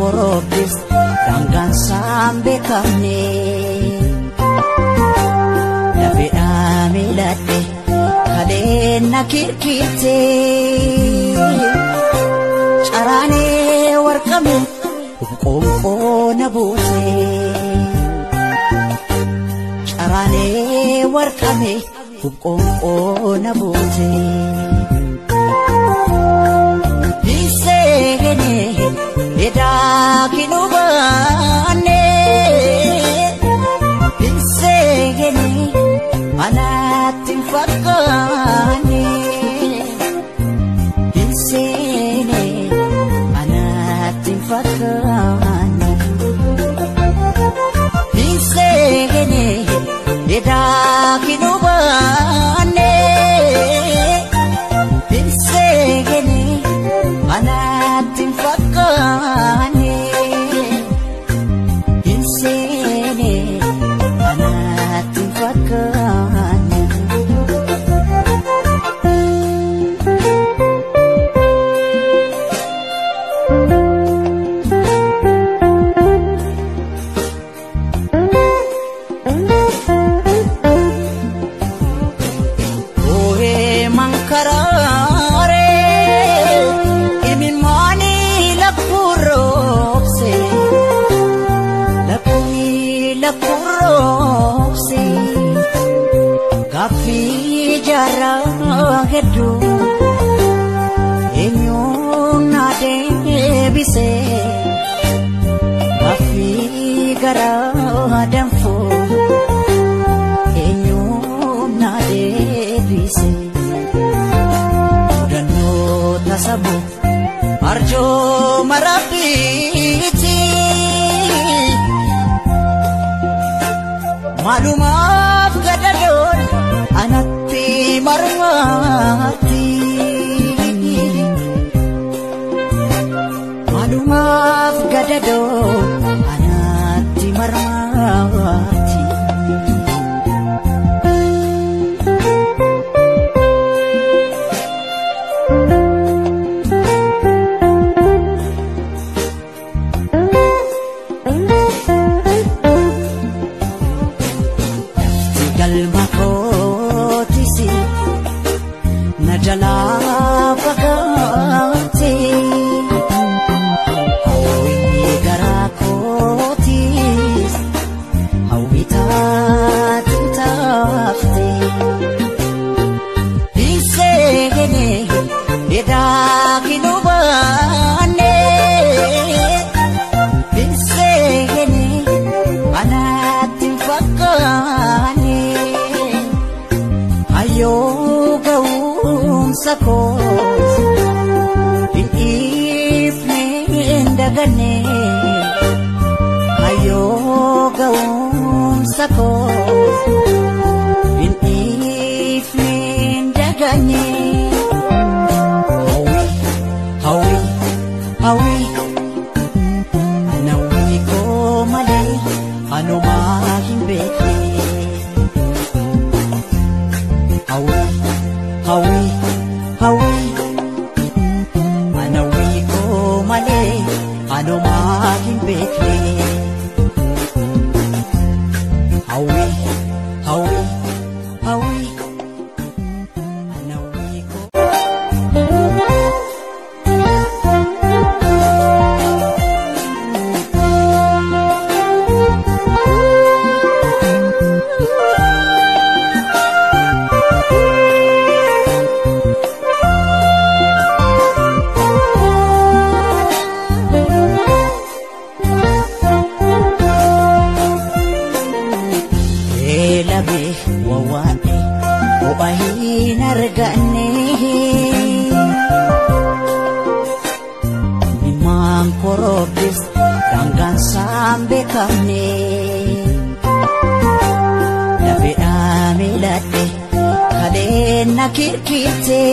Korobis daangaan isaan beekamne. Lafeedhaa miiladhe kaleen na kirkirte. Caraanee warqame qoonqoo na buuse. Caraanee warqame qoonqoo na buuse. Hinseenee edaa kinubaane. Hinseenee anatti hin fakkaanne. Hinseenee anatti hin fakkaanne. Hinseenee edaa kinubaane. Hinseenee anatti hin fakkaanne. Hinseenee anatti hin fakkaanne. Oohee mankaraaree imimmaanii lakkuu roobse lakkuunii lakkuu roobse gaaffii jaarraa hedduu eenyuun na deebise gaaffii garaa danfuu eenyuun na deebise. Mudannoo tasabu arjooma rabbiiti. Maalumaaf gadadoon anatti marmaatti. Maalumaaf gadadoon anatti marmaatti. Lafti galma kootisi na jalaa fagaate. Hawwii garaa kootis hawwii taatu taafte. Hinseenee edaa kinubaane. Hinseenee anatti hin fakkaanne. Hayyoo ga'umsa koos hin dhiifne hin daganne. Hayyoo ga'umsa koos hin dhiifne hin daganne. Hawwii hawwii hawwii nawwii koo malee anumaa hin beekne. Hawwii hawwii hawwii anawwii koo malee anumaa hin beekne. Hawwii hawwii hawwii anawwii koo. Eelame wawwaadhe ho'a hin arganne. Imimmaan korobbis daangaan isaan beekamne. Lafeedhaa miiladhe kaleen na kirkirte.